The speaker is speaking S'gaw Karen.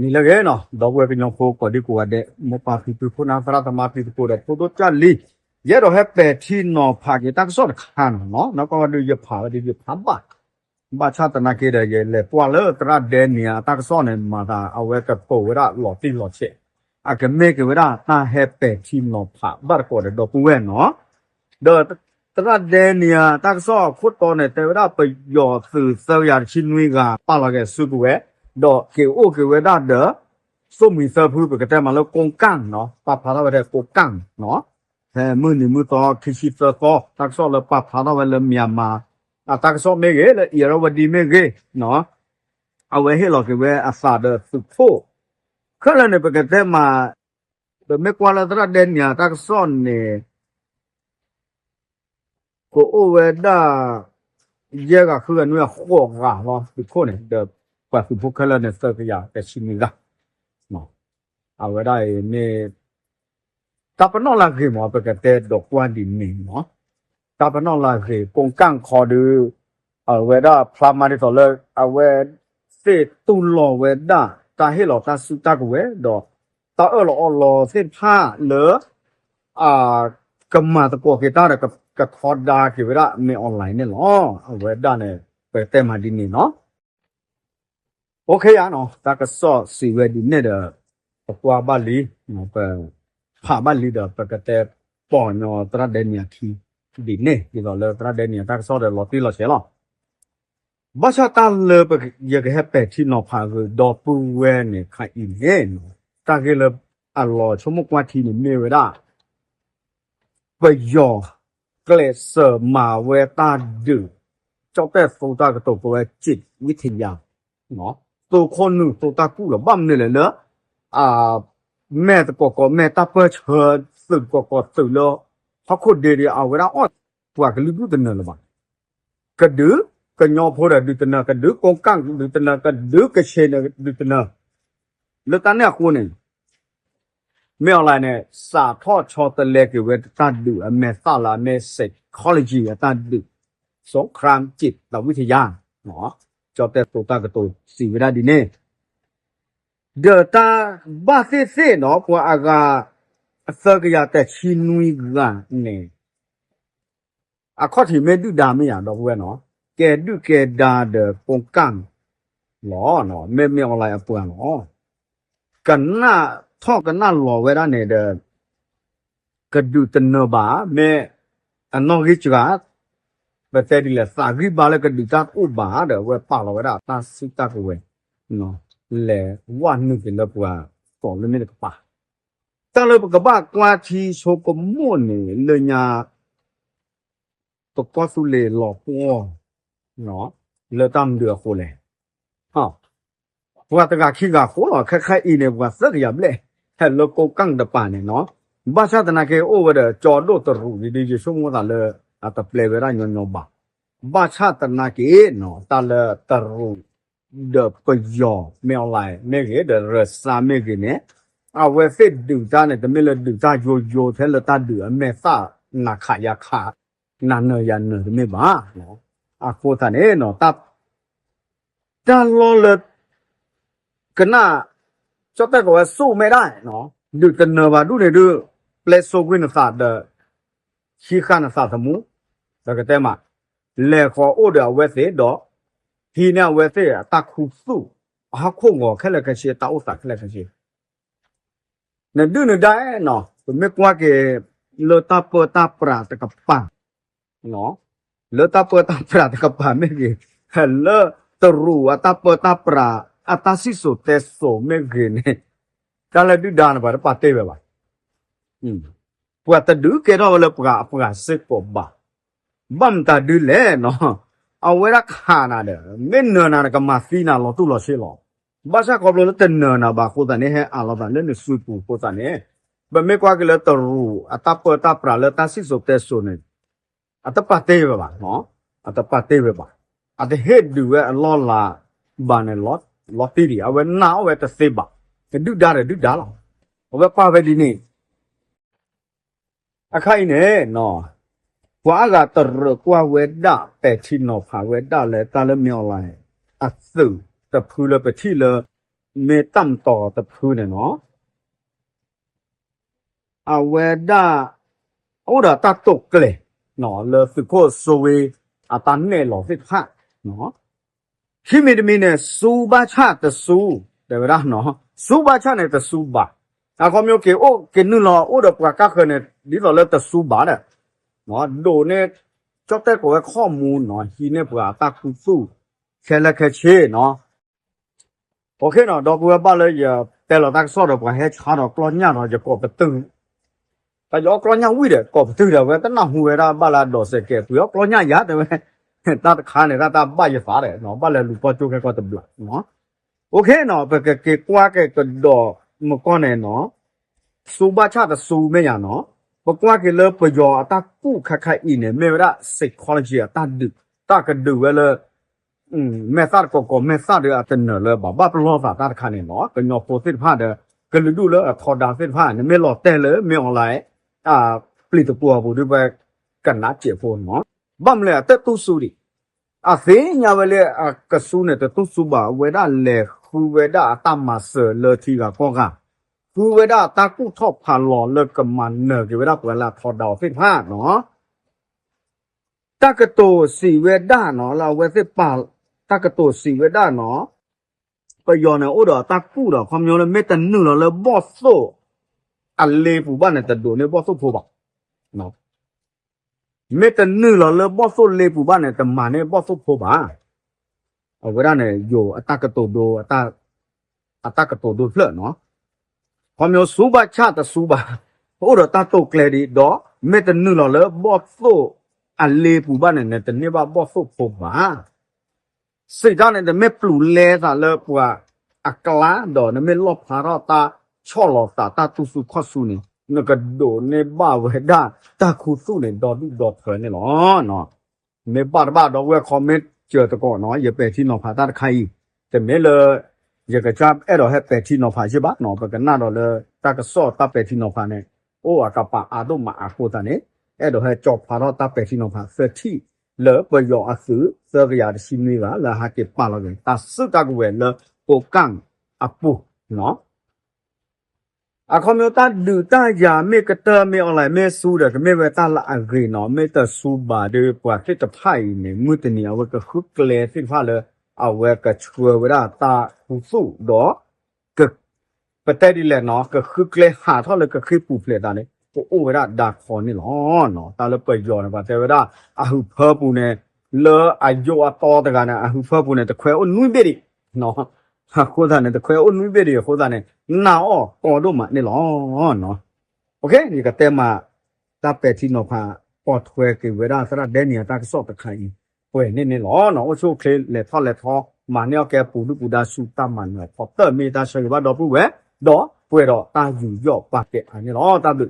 နံၤလၢအဂ့ၤနီၤ ဒီပုၢ်ဝဲၢ်ကညီဖိကိးဒံကိးဂၤဒဲး မိၢ်ပၢ်ဖံဖု ဖိနၢ်သရၣ်သမါ ဖံသကိးဒီးဖိဒိၣ်ကၢ်လံၤ, ယအဲၣ်ဒိးဟဲပဲာ်ထံနီၤဖးက့ၤတၢ်ကစီၣ်တခါနီၤ, နီၢ်ကီၢ်ဝဲဒုးယဖးဝဲဒုးယဖးဘၣ်, ဘၣ်ဆၣ်သနာ်က့ဒီး ယလဲၤကွၢ်လၢသရၣ်ဒဲနံၤအတၢ်ကစီၣ်န့ၣ် မၤသးအဝဲကတိၤဝဲဒၣ်လီၤတံၢ်လီၤဆဲး, အကမ့ၢ်က့ၤဝဲဒၣ်တၢ်ဟဲပဲာ်ထံနီၤဖးဘၣ်တကိးဒီးဒီပုၢ်ဝဲၢ်နီၤ ဒီးသရၣ်ဒဲနံၤအတၢ်ကစီၣ်အခိၣ်တီန့ၣ် တဲဝဲဒၣ်ပယီၤသုးသၢကယၤတဆံနွံဂၤ ပာ်လီၤက့ၤစုကဝဲၤ, ဒီးက့ၤအိၣ်က့ၤဝဲဒၣ်ဒီး သိၣ်မှံၤသၢဖု ပကတဲမးလၢကိကၣ်နီၤ, ပာ်ဖျါထီၣ်ဝဲဒၣ်ကိကၣ်နီၤ, ဖဲမုၢ်နံၤမုၢ်သီခံဆံသၢသီ တၢ်ကစီၣ်လၢပာ်ဖျါထီၣ်ဝဲလၢ Myanmar အတၢ်ကစီၣ်မ့ၢ်ဂ့ၤ လၢ Irrawaddy မ့ၢ်ဂ့ၤနီၤ, အဝဲဟ့ၣ်လီၤက့ၤဝဲအသးဒီးသုးခိၣ်, ခဲလၢာ်န့ၣ် ပကတဲမး ပမ့ၢ်ကွၢ်လၢသရၣ်ဒဲနံၤအတၢ်ကစီၣ်န့ၣ် ကအိၣ်ဝဲဒၣ် ယဲၢ်ဂၤဃုဂၤနွံဂၤဃိးဂၤလီၤ သုးခိၣ်န့ၣ် ဒီးပှၤသုးဖိခဲလၢာ်န့ၣ် သၢကယၤတဆံနွံဂၤ, အဝဲဒၣ်အံၤမ့ၢ် တၢ်ပနီၣ်လၢအဂ့ၤမး ပကတဲဒိးကွၢ်ဒ်န့ၣ်မး, တၢ်ပနီၣ်လၢအဂ့ၤ ကိကၣ်ခီဒုး အဝဲဒၣ်ဖျါမးဒ်သိးလၢ အဝဲသ့ၣ်တူၢ်လိာ်ဝဲဒၣ် တၢ်ဟ့ၣ်လီၤတၢ်စုတၢ်ကဝဲၤ ဒီးတၢ်အၢၣ်လီၤအီလီၤသ့ၣ်တဖၣ်လၢ ကမၤသကိးက့ၤတၢ်ဒီး ကထီဒါက့ၤဝဲဒၣ် မင်းအောင်လှိုင် န့ၣ်လီၤ. အဝဲဒၣ်န့ၣ် ပတဲမးဒ်န့ၣ်နီၤ. အိၣ်ခ့ယါနီၤ တၢ်ကစီၣ်စံးဝဲဒ်န့ၣ်ဒီး ပကွၢ်ဘၣ်လံ, ပဖးဘၣ်လံဒီး ပကတဲပီၢ်ညီသရၣ်ဒဲနံၤအခံ ဒ်န့ၣ် ဒ်သိးလၢသရၣ်ဒဲနံၤအတၢ်ကစီၣ်ဒီးလီၤတံၢ်လီၤဆဲးလီၤ. ဘၣ်ဆၣ်တၢ်လၢယကဟဲပဲာ်ထံနီၤဖးဂ့ၤဒီပုၢ်ဝဲၢ်န့ၣ် ခါအံၤန့ၣ် တၢ်ဂ့ၢ်လၢအလီၤဆိကမိၣ်ကွၢ်ထံန့ၣ်မ့ၢ်ဝဲဒၣ် ပယီၤကျဲးစၢးမၤဝဲတၢ်ဒုး ကၠီၣ်တဲၣ်သိတၢ်ကတိၤကိးဝဲ จิตวิทยา သိခိၣ်နုာ်သိတၢ်ကူၣ်လီၤ. ဘၣ်မနုၤလဲၣ်လၢ အမဲာ်သကိးကိးမဲာ် တၢ်ပၢၢ်ဆၢသုးသကိးကိးသုးလၢ ဟီၣ်ခိၣ်ဒ့ဒံး အဝဲဒၣ်အီၣ်ပှၤကလုာ်ဒူၣ်တနၢၤလၢၤဘၣ်. ကဒုးကညီဖိဒီးဒုးတနၢၤ, ကဒုးကိကၣ်ဒုးတနၢၤ, ကဒုးကဆ့းန့ၣ်ဒုးတနၢၤ. လၢတၢ်န့ၣ်အဃိန့ၣ် မင်းအောင်လှိုင် န့ၣ် စးထီၣ်ဆီတလဲက့ၤဝဲတၢ်ဒုးအမဲာ်သၣ်လၢအမ့ၢ် psychology အတၢ်ဒုး สงครามจิตวิทยา ကၠီၣ်တဲၣ်သိတၢ်ကတိၤစံးဝဲဒၣ်ဒ်န့ၣ် ဒီးတၢ်ဘၣ်သ့ၣ်သ့ၣ်နီၤ ပှၤအဂၤ သၢကယၤတဆံနွံဂၤန့ၣ် အခီၣ်ထံးမ့ၢ်ဒုၣ်ဒါမ့ၢ်ဧါ ဒီပုၢ်ဝဲၢ်နီၤ, ကဲဒုၣ်ကဲဒါဒီးကိကၣ်လီၤ. မ့မ့ၢ် online အပှၤလီၤ. ကနၣ်ထီၣ်ကနၣ်လီၤဝဲဒၣ်န့ၣ်ဒီး ကဒုးတနၢၤဘၣ် မ့ၢ်အနီၣ်ဂံၢ်စှၤ ပတဲဒ်လဲၣ် သးဂံၢ်ဘါလၢကဒုးတၢ်တအိၣ်ဘၣ်ဒီး အဝဲပာ်လီၤဝဲဒၣ်တၢ်စုတၢ်ကဝဲၤ လဲၤဝဲနုာ်က့ၤလၢပှၤကိးလၢမ့ၢ်တကပၤ. တၢ်လၢပကဘၣ်ကွၢ်ထံဆိကမိၣ်န့ၣ် လၢညါ ပကီၢ်သူလ့ၤလီၤပှီၢ် လၢတၢ်မနုၤအဃိလဲၣ်. ပှၤတဂၤခံဂၤဃိလီၤ ခဲခါအံၤန့ၣ် ပှၤသၢကယၤဘျဲၣ် ဟဲလၢကိကၣ်တပၤန့ၣ်နီၤ. ဘၣ်ဆၣ်သနာ်က့ အိၣ်ဝဲဒီးကၠီဒိၣ်တရူးဒ် ယဆိကမိၣ်သးလၢ အတပျဲဝဲဒၣ်ညီညီဘၣ်. ဘၣ်ဆၣ်သနာ်က့နီၤ တၢ်လၢတရူး ဒီးပယီၤ မင်းအောင်လှိုင် မ့ၢ်ဂ့ၤ ဒီးရၢၡါမ့ၢ်ဂ့ၤန့ၣ် အဝဲသ့ၣ်ဒုးတၢ်န့ၣ် တမ့ၢ်လၢဒုးတၢ်ယိယိထဲလၢတၢ်ဒုးအမဲာ်သၣ် နၤခးယၤခး နၤနၢၤယၤနၢၤတမ့ၢ်ဘၣ်. အဃိသတးန့ၣ် တၢ်လီၢ်လၢ ကနၣ် ကၠီၣ်တဲၣ်ကိးဝဲ สู้ไม่ได้ ဒုးတနၢၤဘၣ်ဒူၣ်န့ၣ်ဒုး ပျဲစိကွံာ်နသးဒီး ဟံးဃာ်နသးသမူ ပကတဲမး လဲၤဃီၤအိၣ်ဒီးအဝဲသ့ၣ်ဒီး ဟံးန့ၢ်အဝဲသ့ၣ်အတၢ်ခူသူၣ် အဟီၣ်ခိၣ်ဂီၤခဲလၢာ်ခဲဆ့ အတၢ်အိၣ်သးခဲလၢာ်ခဲဆ့ နဒုၣ်နဒါနီၤ ပမ့ၢ်ကွၢ်က့ၤ လၢတၢ်ပၢတၢ်ပြးတကပၤ လၢတၢ်ပၢတၢ်ပြးတကပၤမ့ၢ်ဂ့ၤ လၢတရူးအတၢ်ပၢတၢ်ပြး အတၢ်စံၣ်စိၤတဲစိၤမ့ၢ်ဂ့ၤန့ၣ် တၢ်လၢဒုၣ်ဒါန့ၣ် ပှၤတပာ်တ့ၢ်ဝဲဘၣ်. ပှၤတဒုးကဲထီၣ်ဝဲလၢပှၤအပှၤစ့ၢ်ကီးဘၣ်. ဘၣ်မတၤဒုးလဲၣ်နီၤ အဝဲဒၣ်ခးနၤဒီး မ့ၢ်နၢၤနၤဒီးကမၤသံနၤလီၤတူၢ်လီၤဆ့လီၤ. ဘၣ်ဆၣ်ခီဖျိလၢတနၢၤနၤဘၣ်အဃိသတးန့ၣ် ဟဲအးလီၤသးလၢနစုပူၤအဃိသတးန့ၣ် ပမ့ၢ်ကွၢ်က့ၤလၢတရူးအတၢ်ပၢတၢ်ပြးလၢတၢ်စံၣ်စိၤတဲစိၤန့ၣ် အတပာ်တ့ၢ်ဝဲဘၣ်. အတပာ်တ့ၢ်ဝဲဘၣ်. အတဟ့ၣ်ဒုးဝဲအလီၢ်လၤဘၣ်န့ၣ် လီၤတံၢ်ဒံး အဝဲနာ်အီၣ်ဝဲတသ့ဘၣ်. တဒုၣ်ဒါဒီးဒုၣ်ဒါလီၤ. အဝဲပာ်ဝဲဒ်န့ၣ် အခါအံၤန့ၣ် ပှၤအါဂၤတရၢၢ်ကွၢ်ဝဲဒၣ် ပဲာ်ထံနီၤဖးဝဲဒၣ်လၢတၢ်လၢမင်းအောင်လှိုင် အသုးတဖုလၢပထံၣ်လၢ မ့ၢ်တၢ်မတီၤတဖုန့ၣ်နီၤ အဝဲဒၣ် အိၣ်ဒီးတၢ်တိာ်ကျဲၤ လၢသုးခိၣ်စိဝ့အတၢ်နဲၣ်လီၤသ့ၣ်တဖၣ် ခံမံၤတမံၤန့ၣ် စူဘၣ်ဆၣ်တစူ တဲဝဲဒၣ်နီၤ စူဘၣ်ဆၣ်န့ၣ်တစူဘၣ်. အခီပညီက့ၤအိၣ်က့ၤနုာ်လီၤ အိၣ်ဒီးပှၤကါဃၢၤန့ၣ် ဒ်သိးလၢတစူဘၣ်ဒီး ဒိးန့ၢ် ကၠီၣ်တဲၣ်ကိးဝဲခီၣ်မူနီၤ ဟံးန့ၢ်ပှၤအတၢ်ခူသူၣ် ခဲလၢာ်ခဲဆ့နီၤ OK နီၤ ဒီပုၢ်ဝဲၢ်ဘၣ်လၢယတဲလီၤတၢ်ကစီၣ်ဒီး ပှၤဟဲဆါဒီးကျီၢ်ညၣ်ဒီး ယကိးပတုာ် တၢ်ယအီၣ်ကျီၢ်ညၣ်ဝံၤဒီး ကိးပတုာ်ဒီး အဝဲတနၢ်ဟူဝဲဒၣ်ဘၣ်လၢအဒိးစဲးကဲး ပှ့ၤအီၣ်ကျီၢ်ညၣ်ယၤတဲဝဲ တၢ်တခါန့ၣ် တၢ်တၢ်ဘၣ်ယသးဒီး ဘၣ်လဲၤလူၤပီၣ်ကၠိခဲကီၢ်တဘျီ OK နီၤ ပကက့ၤကွၢ်က့ၤကဒီးမုၢ်ကီၢ်န့ၣ်နီၤ စူဘၣ်ဆၣ်တစူမ့ၢ်ယၤနီၤ ပကွၢ်က့ၤလၢပယီၤအတၢ်ကူၣ်ခါခါအံၤန့ၣ် မ့ၢ်ဝဲဒၣ် psychology အတၢ်ဒုး တၢ်ကဒုးဝဲလၢ မဲာ်သၣ်တကိးကိး မဲာ်သၣ်ဒီးအတနၢၤလၢဘၣ်ဘၣ်ပလီၢ်သးတၢ်တခါန့ၣ်နီၤ ကညီဖိသ့ၣ်တဖၣ်ဒီး ကလုာ်ဒူၣ်လၢအထီဒါသ့ၣ်တဖၣ် နမ့ၢ်လီၤတဲာ်လၢမ့ၢ် online အပျံၤတပူၤအပူၤဒ်ပှၤကနးစဲးဖိနီၤ ဘၣ်မနုၤအတတူၢ်စူဒံး အသ့ၣ်ညါဝဲလၢအကစူန့ၣ် တတူၢ်စူဘၣ် အဝဲဒၣ်လဲၤဃုဝဲဒၣ်အတၢ်မၤစၢၤလၢထံဂၤကီၢ်ဂၤ ဃုဝဲဒၣ်အတၢ်ကူၣ်ထီၣ်ဖးလီၤလၢကမၤနၢၤက့ၤဝဲဒၣ်ပှၤလၢအထီဒါအီၤသ့ၣ်တဖၣ်နီၤ တၢ်ကတိၤစံးဝဲဒၣ်နီၤ လၢအဝဲသ့ၣ်ပာ် တၢ်ကတိၤစံးဝဲဒၣ်နီၤ ပယီၤန့ၣ်အိၣ်ဒီးတၢ်ကူၣ်ဒီး ခီပညီလၢမ့ၢ်တနုာ်လီၤလၢဘီၣ်သိၣ်အလ့ပူၤဘၣ်န့ၣ် တဒိးန့ၢ်ဘီၣ်သိၣ်ဖိဘၣ် မ့ၢ်တနုာ်လီၤလၢဘီၣ်သိၣ်လ့ပူၤဘၣ်န့ၣ် တမၤန့ၢ်ဘီၣ်သိၣ်ဖိဘၣ်. အဝဲဒၣ်န့ၣ် ယိၤအတၢ်ကတိၤဒိ အတၢ်ကတိၤဒိဖျၢၣ်နီၤ. ခီပညီစူဘၣ်ဆၣ်တစူဘၣ်, အိၣ်ဒီးတၢ်တိာ်ကျဲၤဒံးဒီး မ့ၢ်တနုာ်လီၤလၢဘီၣ်သိၣ်အလ့ပူၤဘၣ်န့ၣ် နတန့ၢ်ဘၣ်ဘီၣ်သိၣ်ဖိဘၣ်. စံးတၢ်န့ၣ် တမ့ၢ်ပျူၤလဲသးလၢပှၤအကျါဒီး နမ့ၢ်လီၣ်ဖျါထီၣ်တၢ်ဆီၣ်လီၤသးတၢ်သူၣ်စူၤခီၣ်စူၤန့ၣ် နကဒိးန့ၢ်ဘၣ်ဝဲဒၣ်တၢ်ခူသူၣ်န့ၣ် ဒီဒူၣ်ဒီထၢန့ၣ်လီၤ. မ့ၢ်ဘၣ်တဘၣ်ဒီပုၢ်ဝဲၢ် comment စၢၤသကိးနီၤ, ယပဲာ်ထံနီၤဖးတၢ်တခါအံၤ, တမ့ၢ်လၢ ယကစၢ်အဲၣ်ဒိးဟဲပဲာ်ထံနီၤဖးယဲၢ်ဘၣ်နီၤ, ပကနၣ်ဒီးလၢတၢ်ကစီၣ်တၢ်ပဲာ်ထံနီၤဖးန့ၣ် အိၣ်အကပၤအါဒိၣ်မးအဃိသတးန့ၣ် အဲၣ်ဒိးဟဲကၠီဖျါထီၣ်တၢ်ပဲာ်ထံနီၤဖးသၢထံၣ် လၢပယီၤအသုးသၢကယၤတဆံနွံဂၤ လၢဟဲက့ၤပာ်လီၤက့ၤ တၢ်စုတၢ်ကဝဲၤလၢကိးကၢ်အပူၤနီၤ. အခီပညီတၢ်ဒုးတၢ်ယၤမ့ၢ်ကတၢၢ်မ့ၢ် online မ့ၢ်စူဒီး တမ့ၢ်ဝဲတၢ်လၢအဂ့ၤနီၤ, မ့ၢ်တစူဘၣ်ဒီး ပှၤသ့ၣ်တဖၣ်အံၤန့ၣ် မုၢ်တနံၤအဝဲကဃုကျဲသ့ၣ်တဖၣ်လၢ အဝဲကဆှၢဝဲဒၣ်တၢ်ခူသူၣ်ဒီး ပတဲဒ်လဲၣ်နီၤ, ကဃုကျဲဟးထီၣ်လၢကဃ့ၢ်ပူၤဖျဲးသးန့ၣ် ကအိၣ်ဝဲဒၣ်ဒါခီန့ၣ်လီၤ. တၢ်လၢပယီၤန့ၣ် ပှၤတဲဝဲဒၣ် အဟၢဖၢပူၤန့ၣ် လၢအယိအတီတဂၤန့ၣ် အဟၢဖၢပူၤန့ၣ် တခွဲးအိၣ်နွံဘ့ၣ်ဒံး အဃိသတးန့ၣ် တခွဲးအိၣ်နွံဘ့ၣ်ဒံးအဃိသတးန့ၣ် နာ်အီၤကီဒိၣ်မးန့ၣ်လီၤ. ယကတဲမး တၢ်ပဲာ်ထံနီၤဖး ပိာ်ထွဲက့ၤဝဲဒၣ်သရၣ်ဒဲနံၤအတၢ်ကစီၣ်တခါအံၤ ပှဲၤန့ၣ်န့ၣ်လီၤ. အိၣ်ဆူၣ်အိၣ်ချ့လဲၤထီၣ်လဲၤထီ မၤန့ၢ်အီၣ်ကဲပူၤဒုၣ်ပူၤဒါဆူတၢ်မၤနၢၤအဖီတၢၣ် မ့ၢ်တၢ်ဆၢဂ့ၤဘၣ်ဒီပုၢ်ဝဲၢ် ဒီးပှဲၤဒီးတၢ်ယူးယီၣ်ပာ်ကဲအါန့ၣ်လီၤ. တၢ်ဘျုး